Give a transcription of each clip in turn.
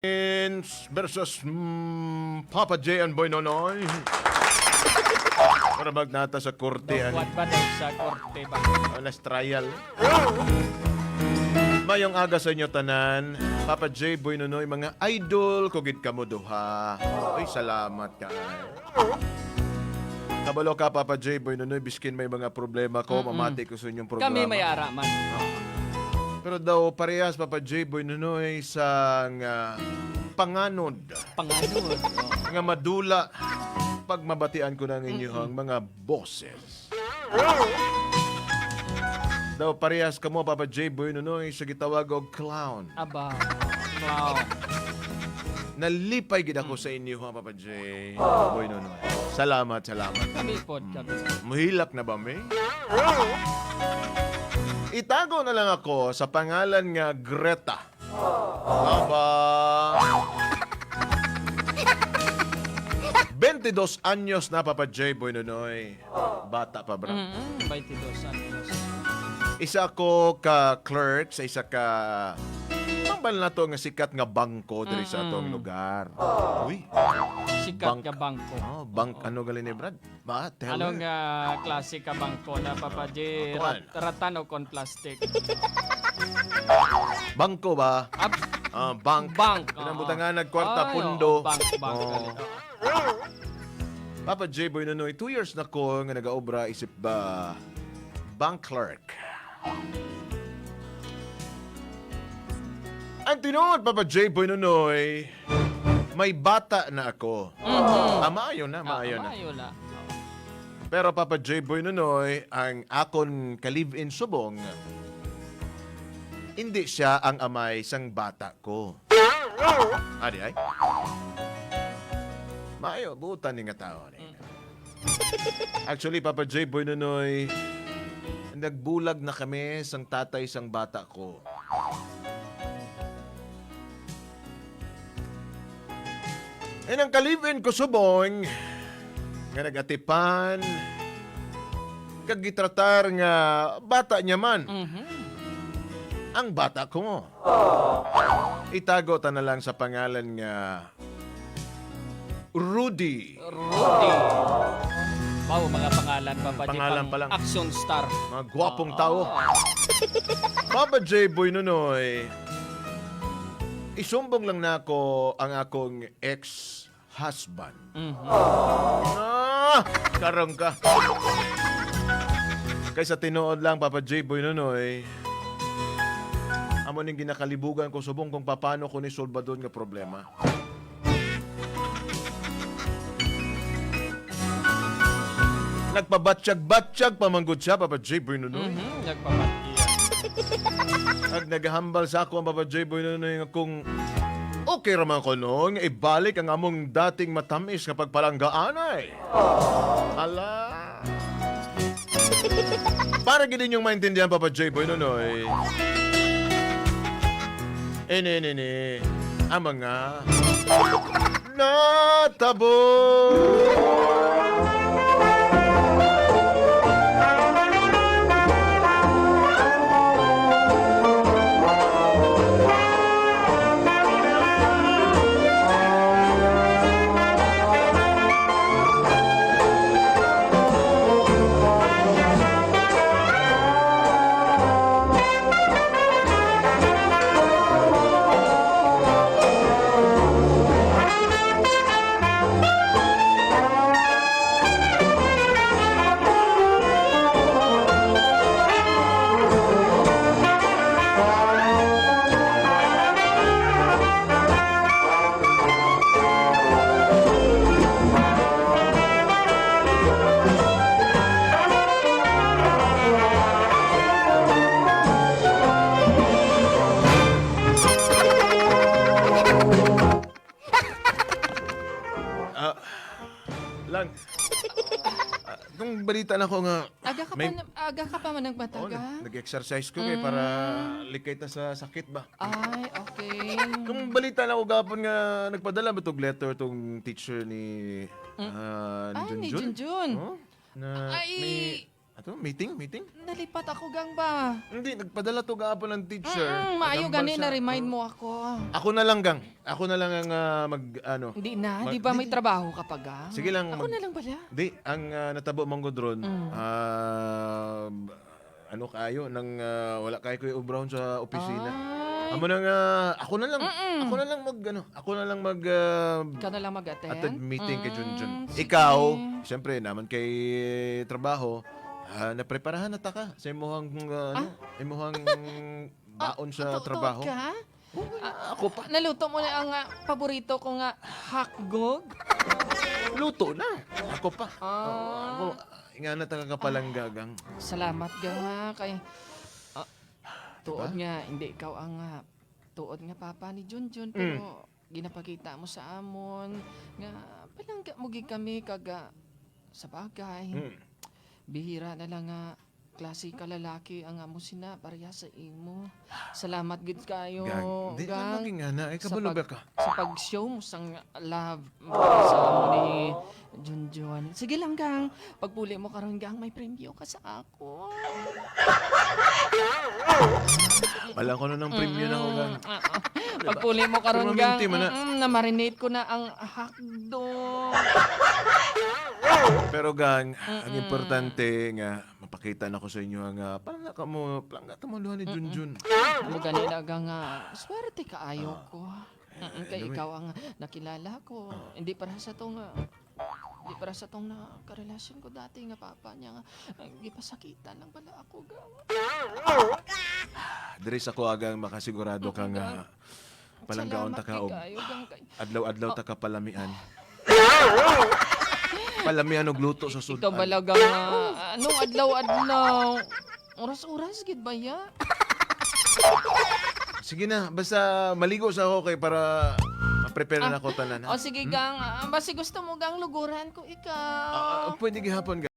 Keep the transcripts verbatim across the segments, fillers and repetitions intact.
Philippines versus, mm, Papa J and Boy Nonoy. Para magnata sa korte, ani. Magwat ba daw sa korte ba? O, nas trial. Mayong aga sa inyo tanan. Papa J, Boy Nonoy, mga idol ko gid kamo duha. Ay, salamat kaayo. Kabalo ka, Papa J, Boy Nonoy, biskin may mga problema ko, Mm-mm. mamati ko sa inyong programa. Kami may ara man. Oo. Pero daw parehas, Papa J, Boy Nonoy, sang, ah, panganod. Panganod, oo. Nga madula pag mabatian ko na ang inyuhang Mm-mm. mga boses. Daw parehas kamo, Papa J, Boy Nonoy, sa gitawag og clown. Aba, clown. Nalipay gid ako sa inyo, ha, Papa J, Boy Nonoy. Salamat, salamat. Kami pod, kami. Muhilak na ba, mi? Itago na lang ako sa pangalan nga Greta. Aba. Twenty-dos anyos na, Papa J, Boy Nonoy. Bata pa, bra. Mm, twenty-dos anyos. Isa ako ka clerk sa isa ka, mambal na to nga sikat nga bangko diri sa atong Mm-mm. lugar. Uy. Sikat Bank-, nga bangko. Oh, bank, Oo. ano gali ni, Brad? Ba, tell Anong, her. ah, klase ka bangko na, Papa J? Ah, kuwan. Rat-, ratan o kon plastic? Bangko ba? Ab- Ah, bank. Bank, Pinang oo. butangan, nagkwarta, Ay, pundo. oo, bank, bank, Oo. gali. Papa J, Boy Nonoy, two years na ko nga nagaobra isip ba bank clerk. Ang tinuod, Papa J, Boy Nonoy, may bata na ako. Mhm. Ah, maayo na, Ah, maayo na. maayo na. Pero, Papa J, Boy Nonoy, ang akon ka-live-in subong, hindi siya ang amay sang bata ko. Adi ay? Maayo, buotan ni nga tawo ni. Mm. Actually, Papa J, Boy Nonoy, nagbulag na kami sang tatay sang bata ko. And ang ka-live-in ko subong nga nag-atipan, kag gitratar nga bata niya man. Mhm. Ang bata ko. Itago ta na lang sa pangalan nga Rudy. Rudy. Wow, mga pangalan, Papa J, Pangalan pang pa lang. action star. Mga gwapong Oo. tao. Papa J, Boy Nonoy, isumbong lang nako ang akong ex-husband. Mhm. Ah! Karon ka. Kay sa tinuod lang, Papa J, Boy Nonoy, amo ning ginakalibugan ko subong kung paano ko ni sulbadon nga problema. Nagpabatsyag-batsyag pa man gud siya, Papa J, Boy Nonoy. Mhm, nagpabatsyag. Ag nagahambal sa ako ang Papa J, Boy Nonoy, nga kung okay ra man ko noon nga ibalik ang among dating matamis nga pagpalanggaanay. Ala. Para gid ninyong maintindihan, Papa J, Boy Nonoy. Ini, ini, ini. Ang mga natabo. Ah, lang. Ah, kung balita na ko nga, Aga ka may pa na, aga ka pa man nagmataga? Oh, nag-, nag-exercise ko kay para Mm. likay ta sa sakit ba? Ay, okay. Kung balita na ko gapon nga nagpadala ba tog letter tong teacher ni, Mm. ah, ni Ay, ni Junjun? Junjun. Oh? Na Ay, may Ato, meeting? Meeting? Nalipat ako, gang ba? Hindi, nagpadala to gahapon ang teacher. Mm-mm, maayo gani, na-remind mo ako. Ako na lang, gang. Ako na lang ang, ah, mag, ano, Hindi na, mag-, di ba may hindi. Trabaho ka pa, gang? Sige lang, Ako mag-, na lang bala. Di, ang, ah, natabo man gud ron, Mm. ah, ano kaayo, nang, ah, wala kaayo ko'y obrahon sa opisina. Ay. Amo na nga, ako na lang, Mm-mm. ako na lang mag, ano, ako na lang mag, ah, Ikaw na lang mag-attend? attend meeting kay Junjun. Mm, sige. Ikaw, siyempre, naman kay trabaho, ah, napreparahan na ta ka sa imuhang, ah, ano, Ah? imuhang Ah, baon sa tuod trabaho. ka? Oo, Ah, ako pa. Naluto mo na ang, ah, paborito ko nga hakgog? Luto na. Ako pa. Ah. Oo, ako, ingana ta ka palangga, gang. Salamat, gang, ha, kay, ah, Diba? tuod nga, hindi ikaw ang, ah, tuod nga papa ni Junjun, Mm. pero ginapakita mo sa amon nga palangga mo gid kami kag, ah, sa bagay. Mm. Bihira na lang nga klase ka lalaki ang amo sina pareha sa imo. Salamat gid kayo, Gang, di na gang, maging ana, ay, sa kabalo pag-, ba ka? sa pag-show mo sang love mo sa amo ni Junjun. Sige lang, gang. Pagpuli mo karon, gang, may premyo ka sa ako. Wala ko na ng premyo na ako, gang. Mm-mm. Ah, ah. Diba? Pagpuli mo karon, Permanente gang, man na. Mm-mm, na-marinate ko na ang hakdong. Pero, gang, ang Mm-mm. importante nga, mapakita na ko sa inyo nga, palangga kamo, palangga kamo duha ni Mm-mm. Junjun. Amo gani na, gang, nga, swerte kaayo Ah. ko. Eh, Mm-mm, kay anyway. ikaw ang nakilala ko. Ah. Hindi para sa tong, ah, hindi para sa tong nakarelasyon ko dati nga papa niya nga, ah, gipasakitan lang pala ako, gang. Diri sa ko, gang, makasigurado ka Mm-mm, nga gang. palanggaon ta Salamat ka kay og kayo, gang, kay adlaw-adlaw Oh. ta ka palamian. Palamian og luto sa Ikaw sud-an. bala, gang, ah, anong adlaw-adlaw? Oras-oras gid ba ya? Sige na, basta maligo sa ako kay para ma-prepare Ah, na ako tanan, ha? O sige, Hmm? gang. Ah, basi gusto mo, gang, luguran ko ikaw. Ah, ah, pwede gihapon, gang.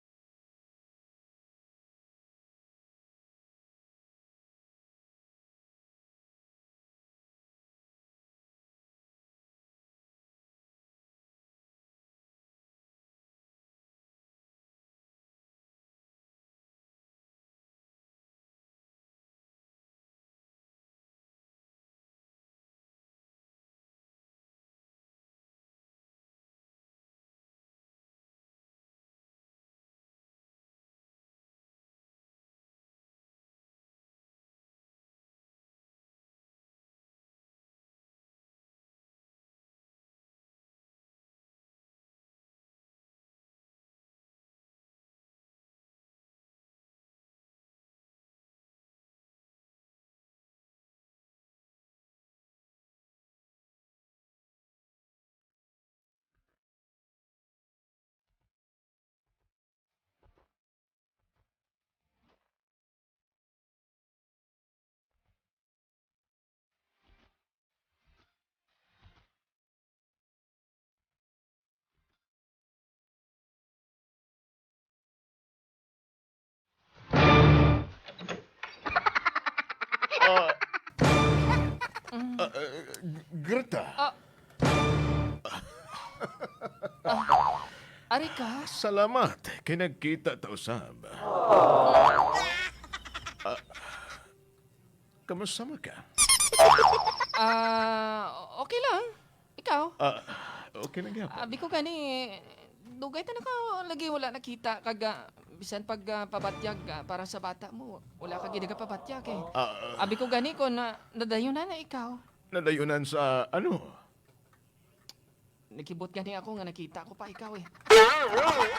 Ah, Mm. ah, ah, G-, Greta. Ah. Ah. Ari ka? Salamat kay nagkita ta usab. Ah, kamusta man ka? Ah, okay lang. Ikaw? Ah, okay lang gyapon. Abi ko gani, dugay ta na ka lagi wala nakita kag, ah, bisan pag, ah, pabatyag, ah, para sa bata mo, wala ka gid nagapabatyag eh. Ah, ah. Abi ko gani kung na, nadayunan na ikaw. Nadayunan sa ano? Nakibot gani ako nga nakita ko pa ikaw eh.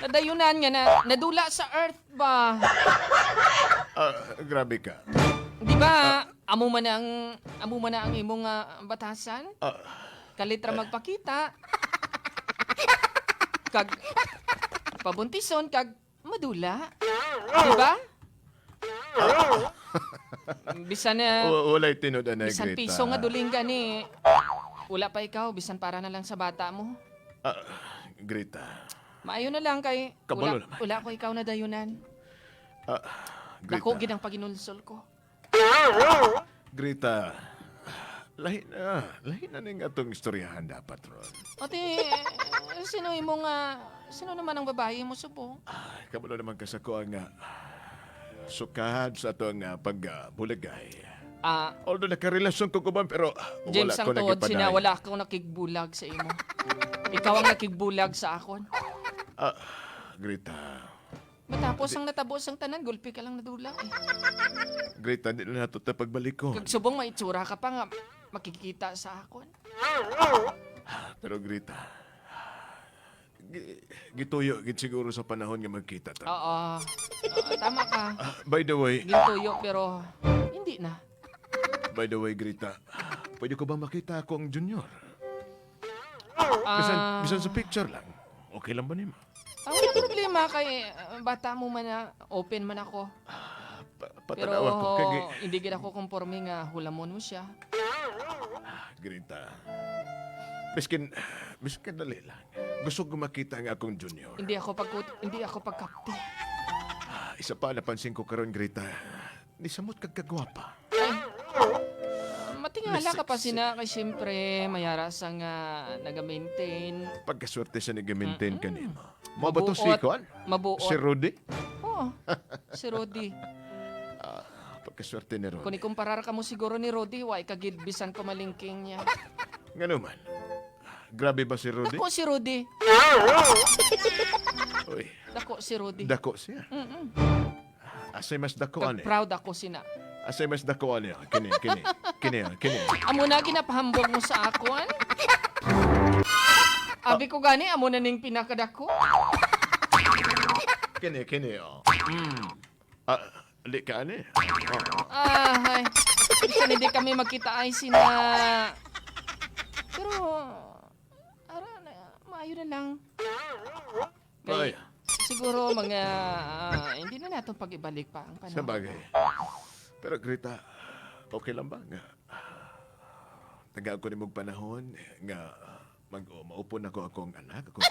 Nadayunan nga na, nadula sa earth ba? Ah, grabe ka. Di ba, Ah. amo man ang, amo man ang imong, ah, batasan? Ah. Kalit ra magpakita. Kag pabuntison, kag madula. Di ba? Bisan na, Wa-, walay tinud-anay, bisan Greta. Piso nga duling gani, wala pa ikaw, bisan para na lang sa bata mo. Ah, Greta. Maayo na lang kay Kabalo wala, naman. Wala ko ikaw nadayunan. Ah, Greta. Dako gid ang paginulsol ko. Greta, lahi na. Lahi na ning atong istoryahan dapat ron. Ate, sino imo nga, sino naman ang babayi mo subong? Ay, kabalo naman ka sa kuan nga, Sukad sa ato nga pag, ah, bulagay. Ah, although nakarelasyon ko uban, pero James, wala ang ko tuod sina, nagipadayon. Wala ako nakigbulag sa imo. Ikaw ang nakigbulag sa akon. Ah, Greta. Matapos ang natabo sang tanan, gulpi ka lang nadula, eh. Greta, di na nato ta pagbalikon. Kag subong may itsura ka pa nga makikita sa akon. Pero Greta, gi-, gituyo gid siguro sa panahon nga magkita ta. Oo. Oo, tama ka. Ah, by the way, gintuyo, pero hindi na. By the way, Greta, pwede ko ba makita akong junior? Bisan, ah, bisan sa picture lang. Okay lang ba nimo? Ah, wala problema kay, ah, bata mo man na, open man ako. Pa-, patanaw ako kay gi- Pero hindi gid ako konforme nga hulamon mo siya. Ah, Greta. Miskin, miskin dali lang. Gusto ko makita nga akong junior. Hindi ako pagkut-, hindi ako pagkapti. Ah, isa pa, napansin ko karon, Greta. Nisamot kag kagwapa. Ay, matingala ka pa. Ni sexy. Sina kay siyempre, mayara sa nga naga-maintain. Pagkaswerte sa naga-maintain Mm-mm. Kanimo. Mo ba to si Mabuot. Kuan? Mabuot. Si Rudy? Oo, si Rudy. Ah, pagkaswerte ni Rudy. Kung ikumparar ka mo siguro ni Rudy, wa ka gid bisan pamalingking niya. Ngano man? Grabe ba si Rudy? Dako si Rudy. Uy. Dako si Rudy. Dako siya. Mm-mm. Asay mas dako, ani? Kag proud ako sina. Asay mas dako, ani? Kini, kini, kini, kini. Amo na ginapahambog mo sa akon? Abi ko gani, amo na ning pinakadako. Kini, kini, oh. Mm. Ah, di ka, ani? Oh. Ah, hay. Bisan hindi kami magkita ay sina. Pero, ara na, maayo na lang. Kay, ay, siguro mga, ah, hindi na naton pag-ibalik pa ang panahon. Sabagay. Pero Greta, okay lang ba nga tagaan ko nimog panahon nga mag-, maupon ako akong anak, akong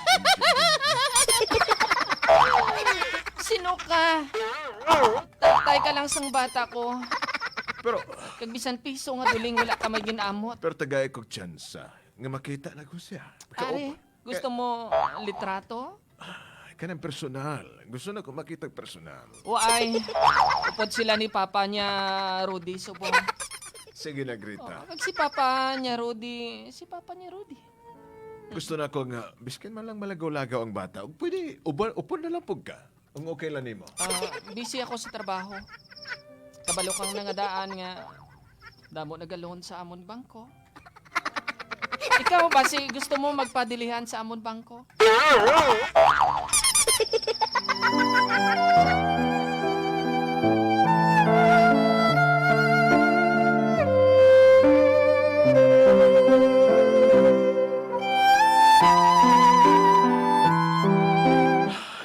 Sino ka? Tatay ka lang sang bata ko. Pero kag bisan piso nga duling wala ka may ginamot. Pero tagai kog tsansa nga makita na ko siya. Are, kauban. Gusto mo, ah, litrato? Ah, kanang personal. Gusto na ko makita personal. Waay. Upod sila ni Papa niya, Rudy, subong. Sige na, Greta. Oh, kag si Papa niya, Rudy. Si Papa niya, Rudy. Gusto na ko nga, biskin man lang malagaw-lagaw ang bata. Ug pwede, uban, upod na lang pud ka. Kung okay lang nimo. Ah, busy ako sa trabaho. Kabalo kang nangadaan nga damo nagaloan sa amon bangko. Ikaw, basi gusto mo magpadilihan sa amon bangko?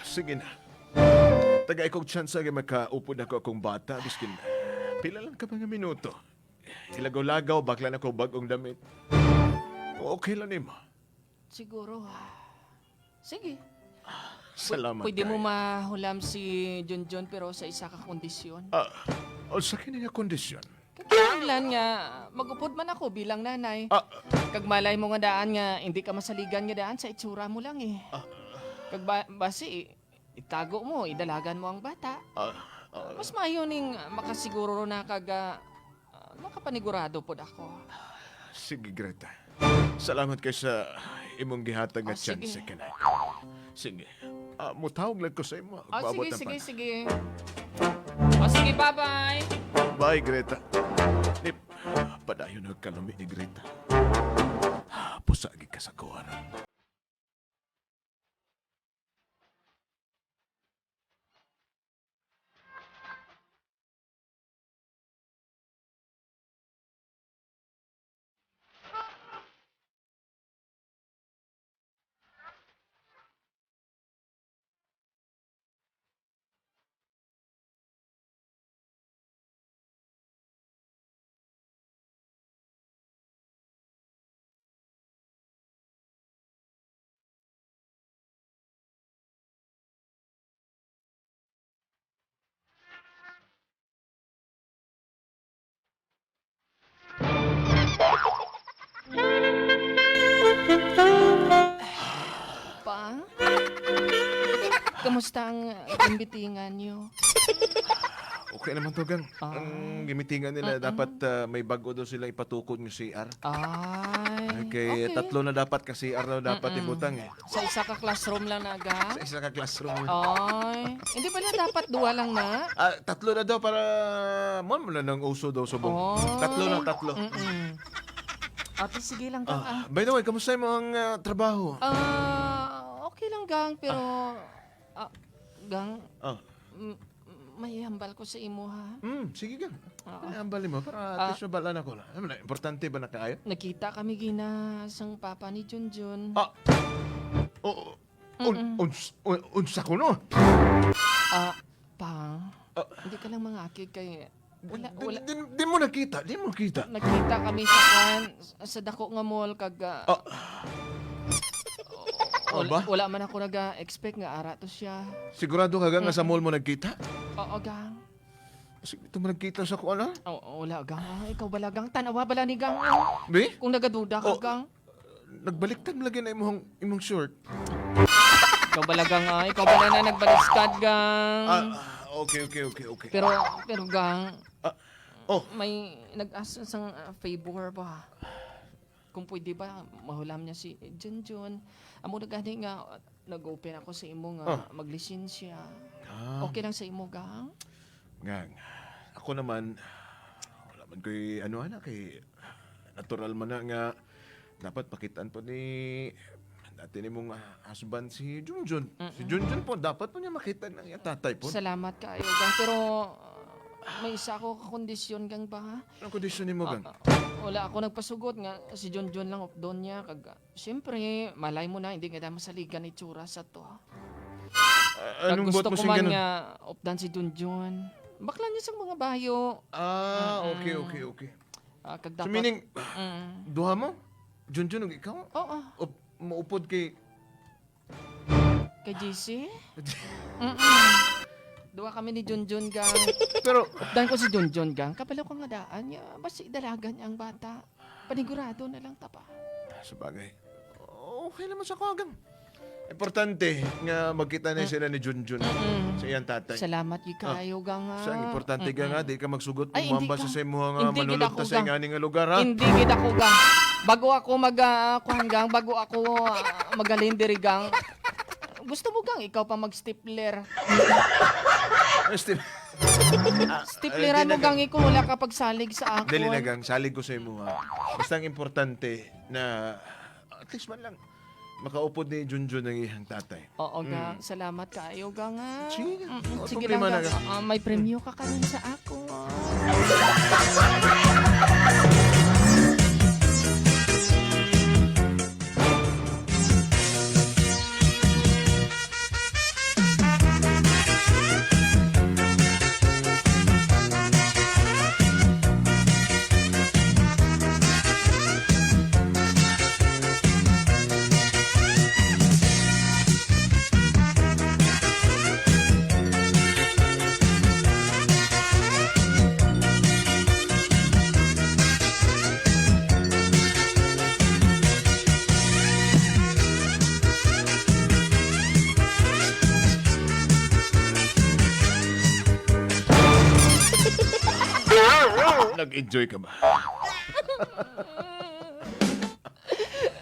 Sige na. Tagai kog tsansa nga makaupod ako akong bata, biskin pila lang ka mga minuto. Ilagaw-lagaw, bakla na ko bag-ong damit. Okay lang nimo. Siguro. Sige. Salamat. Pwede mo kaayo. Mahulam si Junjun, pero sa isa ka kondisyon. Ah, o sa kini nga kondisyon? Kinahanglan nga mag-upod man ako bilang nanay. Ah. Kag malay mo nga daan nga hindi ka masaligan nga daan sa itsura mo lang eh. Ah. Kag ba-, basi, itago mo, idalagan mo ang bata. Ah, ah. Mas maayo ning makasiguro na kag, ah, ah, makapanigurado pod ako. Sige, Greta. Salamat kay sa imong gihatag nga tsansa kanako. Oh, sige. Sige. Ah, mutawag lang ko sa imo. Oh, sige, sige, sige. Oh, sige, bye-bye. Bye, Greta. Nip, padayon na kalami ni Greta. Pusagi ka sa kuwara. Pa? Kamusta ang ginbitingan niyo? Okay naman to, gang. Ah. Ang gimitingan nila, Mm-mm. dapat, ah, may bago daw sila ipatukod nga C R. Ay, Okay, okay. tatlo na dapat ka C R na dapat Mm-mm. ibutang eh. Sa isa ka classroom lang na, gang? Sa isa ka classroom. Ay, hindi ba na dapat duha lang na? Ah, tatlo na daw para mo, mo na nang uso daw subong. Oh. Tatlo na, tatlo. Mm-mm. Ate, sige lang, gang, Ah, ah. by the way, kamusta mo ang, ah, trabaho? Ah, okay lang, gang, pero, ah, gang, Ah. m-, m-, may hambal ko sa imo, ha? Hmm, sige, gang. Oo. Ano ang hambal mo? Para at Ah. least mabalaan ako na. Ano na, importante ba na kaayo? Nakita kami gina sang papa ni Junjun. Ah. Oo. Un-, Mm-mm. uns-, un-, unsa ko, no? Ah, pa, Ah. hindi ka lang mangakig kay wala, Di, wala. di, di mo nakita, di mo nakita. Nakita kami sa kwan, sa dako nga mall, kag, ah, Ah. Oh, wala, ba? wala man ako naga-expect nga ara to siya. Sigurado ka, gang, nga sa Mm-mm. mall mo nagkita? Oo, gang. Sige, ito mo nagkita sa kuan, ha? Oh, wala, gang. Ah, ikaw bala, gang. Tanawa bala ni, gang. Be? Kung nagaduda ka, Oh. gang. Nagbaliktad lagi na imong, imong short. Ikaw bala, gang, ah. Ikaw bala na nagbaliktad, gang. Ah, okay, okay, okay, okay. Pero, pero, gang, Ah, oh. may nag-ask sang, ah, favor ba? Kung pwede ba, mahulam niya si Junjun. Amo na gani nga, ah, nag-open ako sa imo nga Ah. maglisensya. Ah. Okay lang sa imo, gang? Gang, ako naman, wala man ko'y ano, ana, kay natural man na nga dapat pakitaan po ni dati nimong, ah, husband si Junjun. Si Mm-mm. Junjun po, dapat po niya makita ng iyang tatay po. Salamat kaayo, gang. Pero, ah, may isa ako ka kondisyon, gang, ba? Anong kondisyon nimo, gang? Ah, ah, wala ako nagpasugot nga si Junjun lang updon niya. Kag, ah, siyempre, malay mo na, hindi nga masaligan itsura sa to. Ah, Kag anong gusto buot mo ko sing man ganun? nga updan si Junjun. Bakla niya sang mga bayo. Ah, Mm-mm. okay, okay, okay. Ah, kag So, dapat meaning, Mm. duha mo? Junjun ug ikaw? Oo. Up-, maupod kay Kay G C? Mm-mm. Duha kami ni Junjun, gang. Pero Updan ko si Junjun, gang. Kabalo ko nga daan niya. Basi dalagan niya ang bata. Panigurado na lang ta pa. Sabagay. Okay naman sa ko, gang. Importante nga magkita na Mm. sila ni Junjun Mm-mm. sa iyang tatay. Salamat, Ah. Ikayo, gang, Sa ah. importante, gang, Mm-mm. ah, di ka magsugot Ay, kung hindi, mamba sa gang. sa imo nga Hindi gid manulog ako, ta sa gang. ingani nga lugar, ha? Hindi gid ako, gang. Bago ako mag, ah, kuwan, gang, bago ako, ah, magaling diri, gang. Gusto mo, gang, ikaw pa mag-stapler? Step-, ah, Stapleran hindi na, mo, gang, gang. Ikaw, wala ka pagsalig sa akon. Dali na, gang. Salig ko sa imo, ha. Basta ang importante na, at least man lang, makaupod ni Junjun ang iyang tatay. Oo, Mm. gang. Salamat kaayo, gang, ha. Sige, gang. Mm-mm. Wala Sige problema lang, na, gang. gang. Ah, may premyo ka karon sa ako. Nag-enjoy ka ba?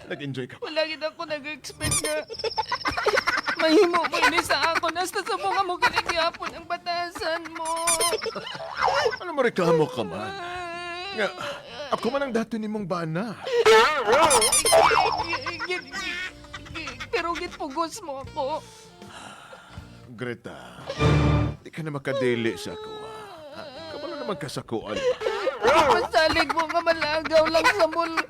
Nag-enjoy ka ba? Wala gid ako nag-expect nga mahimo mo ini sa akon. Hasta sa mga mo gani gyapon ang batasan mo. Ano mo reklamo ka man? Nga, ako man ang dati nimong bana. Pero gitpugos mo ako. Greta, di ka na makadili sa ako, ha? Kabalo naman ka sa kuan. Masalig mo nga malagaw lang sa mul-,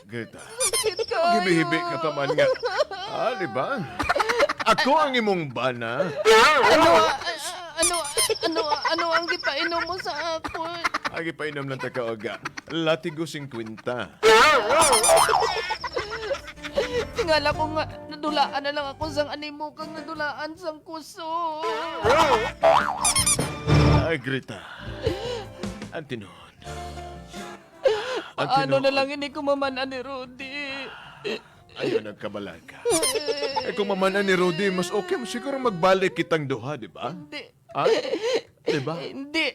Greta, Sakit ka, hibi-hibi ka pa man nga. Ah, di ba? Ako ang imong bana. Ano, ano, ano, ano ang gipainom mo sa akon? Ang gipainom lang ta ka, uga. Latigo singkwenta. Tingala ko nga, nadulaan na lang ako sang animo kang nadulaan sang kuso. Ay, Greta. Ang tinuod. Ang Ano tinuod. na lang ini ko maman-an ni Rudy? Ayaw nagkabalaka. Eh, kung maman-an ni Rudy, mas okay mo siguro magbalik kitang duha, di ba? Hindi. Ha? Di ba? Hindi.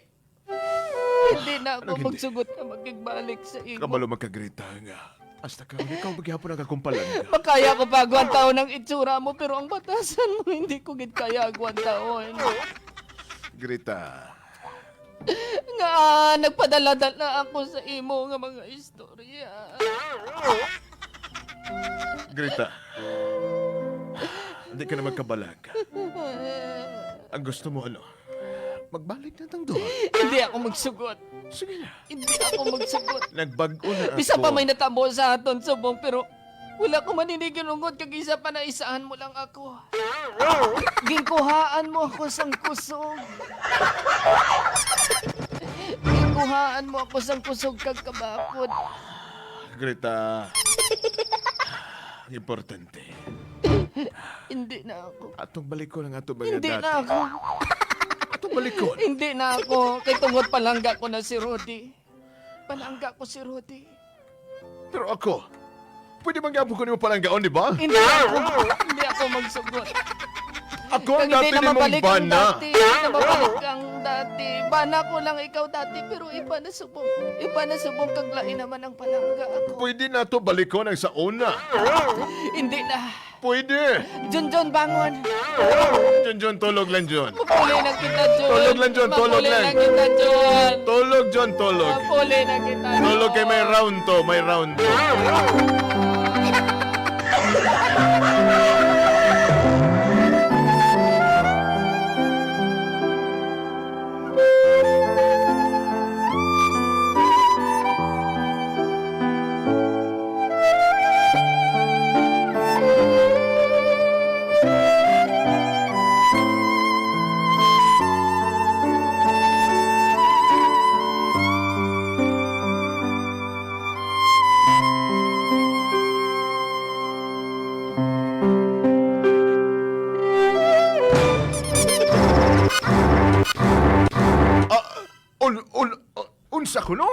Hindi na ako Anong hindi? magsugot na makigbalik sa imo. Kabalo man ka, Grita, nga hasta karon ikaw ba gihapon ang akong palangga. Makaya ko pa agwantahon ang itsura mo, pero ang batasan mo, hindi ko gid kaya agwantahon. Grita. Nga nagpadala-dala ako sa imo nga mga istorya. Grita, hindi ka na magkabalaka. Ang gusto mo, ano? Magbalik na tang duha. Hindi ako magsugot. Sige na. Hindi ako magsugot. Nagbag-o na ako. Bisan pa may natabo sa aton subong, pero wala ko maninig yung lungod kag isa pa na isahan mo lang ako. Ginkuhaan mo ako sang kusog. Ginkuhaan mo ako sang kusog kag kabakod. Greta, ang importante. Hindi na ako. Atong balikon ang ato mga Hindi dati. na ako. Atong balikon. Hindi na ako. Kay tungod palangga ko na si Rudy. Palangga ko si Rudy. Pero ako, pwede man gyapon ko nimo palanggaon, di ba? Hindi ako. Hindi ako magsugot. Ako ang Kag hindi dati na nimong mabalik ang bana. dati. Hindi na mabalik ang dati. Bana ko lang ikaw dati, pero iba na subong. Iba na subong kag lain naman ang palangga ako. Pwede na to balikon ang sa una. Hindi na. Pwede. Junjun, bangon. Junjun, tulog lang, Jun. Mapuli na kita, Jun. Tulog lang, Jun. Tulog Mapuli lang. na kita, Jun. Tulog, Jun. Tulog. Mapuli na kita, Tulog kay may Jun. round to. May round to. Ah, un-, un-, uh, unsa kuno?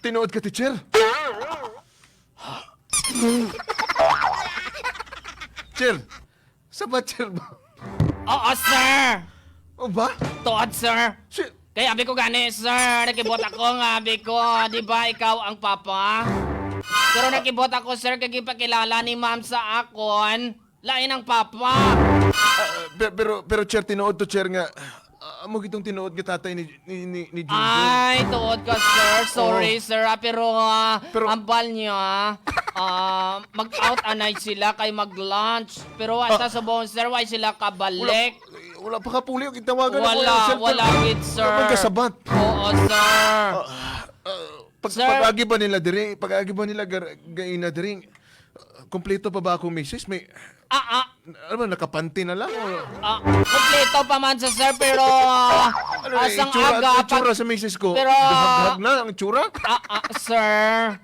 Tinuod ka, teacher? Sir, sa ba, sir ba? Oo, sir. O ba? Tuod, sir. Si- Kay abi ko gani, sir, nakibot ako nga abi ko, di ba ikaw ang papa? Pero nakibot ako, sir, kay gipakilala ni ma'am sa akon, lain ang papa. Ah, pe-, pero, pero, sir, tinuod to, sir, nga, ah, amo gitong tinuod nga tatay ni, ni, ni, ni Junjun. Ay, tuod ka, sir. Sorry, Oo. sir, ah, pero, ah, Pero ambal niya, ah, mag-out anay sila kay mag-lunch. Pero asa Ah. subong, sir, why sila kabalik? Wala, wala pa ka puli, gitawagan ako Wala, yung cellphone. wala gid, sir. Wala man kasabat. Oo, sir. Ah, ah, pag, Sir. pag-agi ba nila diri? Pag-agi ba nila gar-, gaina diri? Ah, kompleto pa ba akong misis? May, Ah, ah. ano ba, nakapanty na lang? O Ah, kompleto pa man sa sir, pero, ah, Ano na, asang itsura, aga, itsura pag sa misis ko? Pero Gahag-hag na ang itsura? Ah, ah, sir.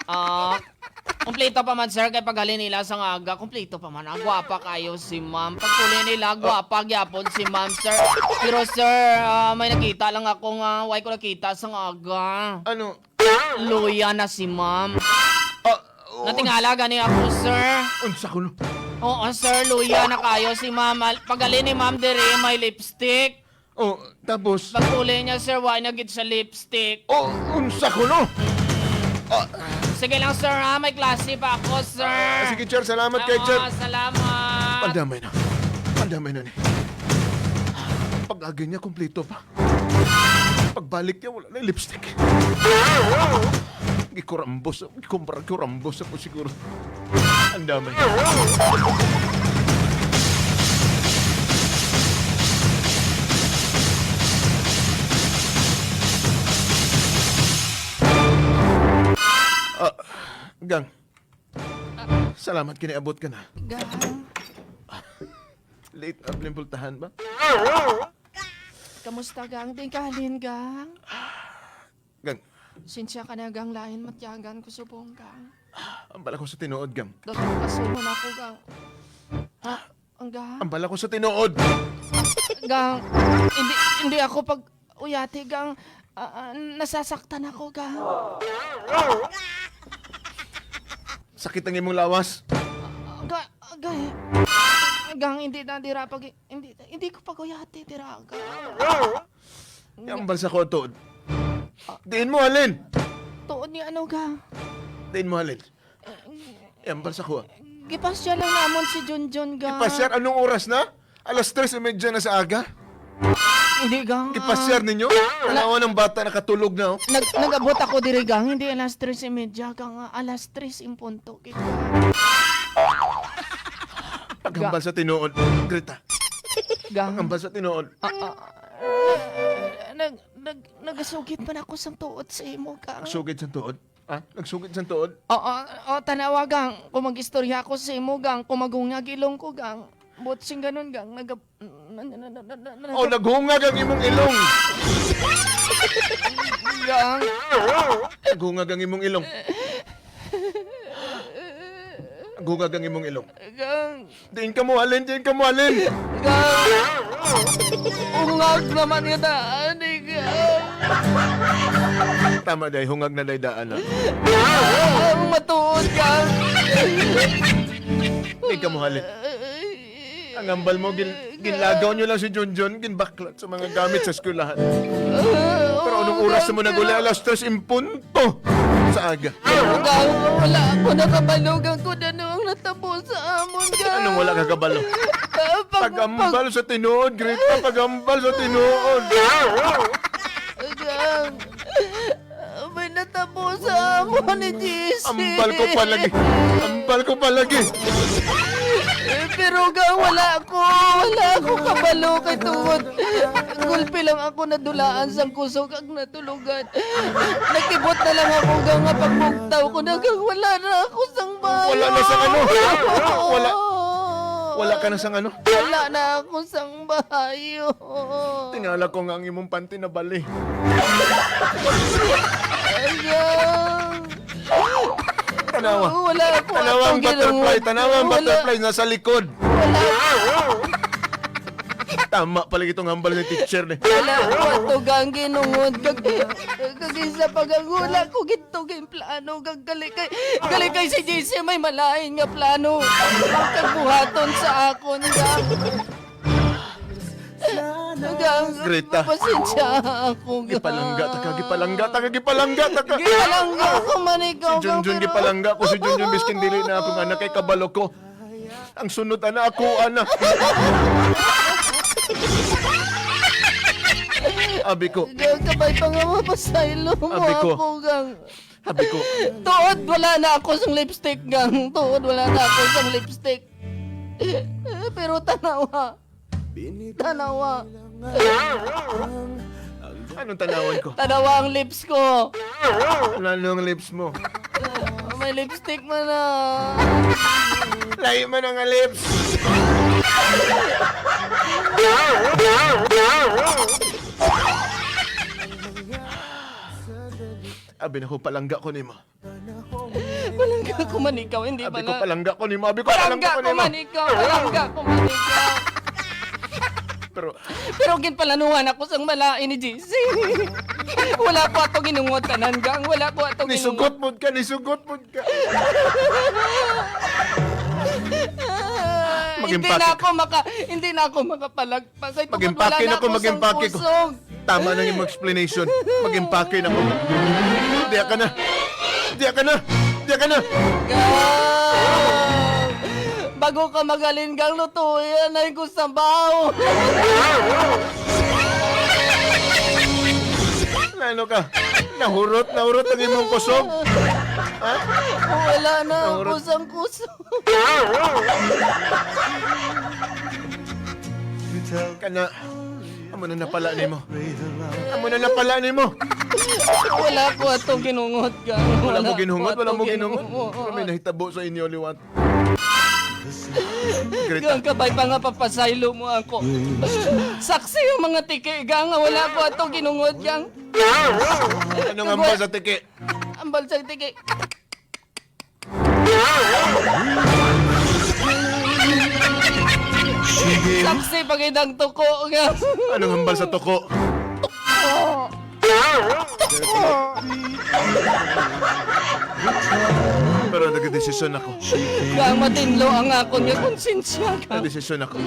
Ah, Kompleto pa man, sir, kay paghalin nila sa nga aga, kompleto pa man. Ang gwapa kayo si ma'am. Pagpuli nila, gwapa gyapon si ma'am, sir. Pero, sir, ah, may nakita lang ako nga, why ko nakita sa nga aga. Ano? Luya na si ma'am. Ah, oo. Natingala gani ako, sir. Unsa kuno? Oo, sir, luya na kayo si ma'am. Al-, paghalin ni ma'am diri, may lipstick. Oh, tapos? Pagpuli niya, sir, wa na gid sa lipstick. Oh, unsa kuno? Ah. Sige lang, sir, ha? May klase pa ako, sir. Ah, sige, sir. Salamat kay Oo, sir. salamat. Pandamay na. Pandamay na ni. Pag-agi niya, kompleto pa. Pagbalik niya, wala na yung lipstick. Gikurambos, gikumpra-, kurambos ako siguro. Ang dami. Ah, Gang. Salamat kini abot ka na. Gang. Late na blimpultahan ba? Kamusta, Gang? Di ka halin, Gang? Gang. Sinsya ka na, Gang. Lain matyagan ko subong, Gang. Ang bala ko sa tinuod, Gang. Doktor, kasuhon ako, Gang. Ha? Ang Gang? Ang bala ko sa tinuod. Gang, hindi, hindi ako pag-uyati, Gang. Ah, ah, nasasaktan ako, Gang. Sakit ang imong lawas. Ga-, gay. Gang, hindi na dira pag, hindi, hindi ko paguyati dira, gang. Iambal sa ko tuod. Diin mo halin? Tuod ni ano, gang? Diin mo halin? Iambal sa ko. Gipasyar lang namon si Junjun, gang. Gipasyar? Anong oras na? Alas tres y media na sa aga. Hindi, gang. Gipasyar ninyo? Wala. Tanawa ng bata, nakatulog na, oh. Nag-, nag-abot ako diri, gang. Hindi alas tres y media, gang. Alas tres in punto. Paghambal sa tinuod, Greta. Gang. Paghambal sa tinuod. Ah, ah, nag-, nag-, nagasugid man ako sang tuod sa imo, gang. Nagsugid sang tuod? Ha? Nagsugid sang tuod? Oo, oo, tanawa, gang. Kung mag-istorya ako sa imo, gang, kung maghungag ilong ko, gang. Buot sing ganun, gang, nag-, na, na, na, na, na, na, Oh, naghungag ang imong ilong. Gang. Naghungag ang imong ilong. Naghungag ang imong ilong. Gang. Diin ka mo halin, diin ka mo halin. Gang. Ungag naman nga daan, eh, gang. Tama, day, hungag na, day, daan, ha? Ang matuod, gang. Diin ka mo halin. Ang hambal mo, gin-, ginlagaw nyo lang si Junjun, ginbaklat sa mga gamit sa eskwelahan. Pero anong oras na mo naguli? Alas tres in punto sa aga. Pero, gang, wala ako nakabalo, gang, kung ano ang natabo sa amon, gang. Anong wala ka kabalo? Ah, pag-, Paghambal sa tinuod, Greta, paghambal sa tinuod. Gang, may natabo sa amon ni J C. Ambal ko pa lagi. Ambal ko pa lagi. Eh, pero, gang, wala ko. Wala ako kabalo kay tungod gulpi lang ako nadulaan sang kusog kag natulugan. Nakibot na lang ako, gang, nga pagbugtaw ko na, gang, wala na ako sang bayo. Wala na sang ano? Wala. Wala ka na sang ano? Wala na ako sang bayo. Tingala ko nga ang imong panty nabali. Ayaw. Tanawa. Wala ako Tanawa ang atong butterfly. ginungod. Tanawa ang Wala. butterfly. Nasa likod. Wala. Tama pala itong hambal ni teacher ni. Wala ko ato gang ginungod. Kag, kag isa pa gang wala ko gito gin plano. Kag gali kay, gali kay si J C may malain nga plano. Kag buhaton sa akon gang. Gang, Greta. Pasensya ako, gang. Gipalangga ta ka, gipalangga ta ka, gipalangga ta ka. Gipalangga ko man ikaw, Si Junjun, gang, pero gipalangga ko si Junjun, biskin dili na akong anak kay kabalo ko. Ang sunod ana ako, ana. Abi ko. Gang, kabay pa nga mapasaylo mo Abi ko. ako, gang. Abi ko. Tuod, wala na ako sang lipstick, gang. Tuod, wala na ako sang lipstick. Pero tanawa. Tanawa. Anong tanawan ko? Tanawa ang lips ko. Ano, ano ang lips mo? May lipstick man na. Lahi man ang lips. Abi na ko, palangga ko nimo. Palangga ko man ikaw, hindi Abi ko, pala. palangga ko nimo. Abi ko, Palangga palangga ko ko nimo. man ikaw, palangga ko man ikaw. Pero Pero ginpalanuhan ako sang malain ni J C. Wala ko ato ginungod tanan, gang. Wala ko ato ginungod. Nisugot pod ka, nisugot pod ka. Ah, hindi Mag-impake na ka. ako maka-, hindi na ako makapalagpas. Ay, tungod Mag-impake wala na na ako, ako sang mag-impake ko. kusog. Tama na yung explanation. Mag-impake na ko. Diya ka na. Diya ka na. Diya ka na. Gang! Bago ka magalinggang lutuyan, ay ko sabaw. Ano ka? Nahurot, nahurot ang imong kusog? Ha? Wala na Nahurot. ako sang kusog. Kana, amo na napala nimo. Amo na napala nimo. Wala ko ato ginungod, gang. Wala mo ginungod, wala mo ginungod. Pero may nahitabo sa inyo liwat. Greta. Gang, kabay pa nga papasaylo mo ako. Saksi ang mga tiki, gang, nga wala ko ato ginungod, gang. Anong ambal sa tiki? Ambal sa tiki. Sige. Saksi pa gid ang tuko nga. Anong hambal sa tuko? Pero nagdesisyon ako. Ka matinlo ang akon nga konsensya ka. Nagdesisyon ako.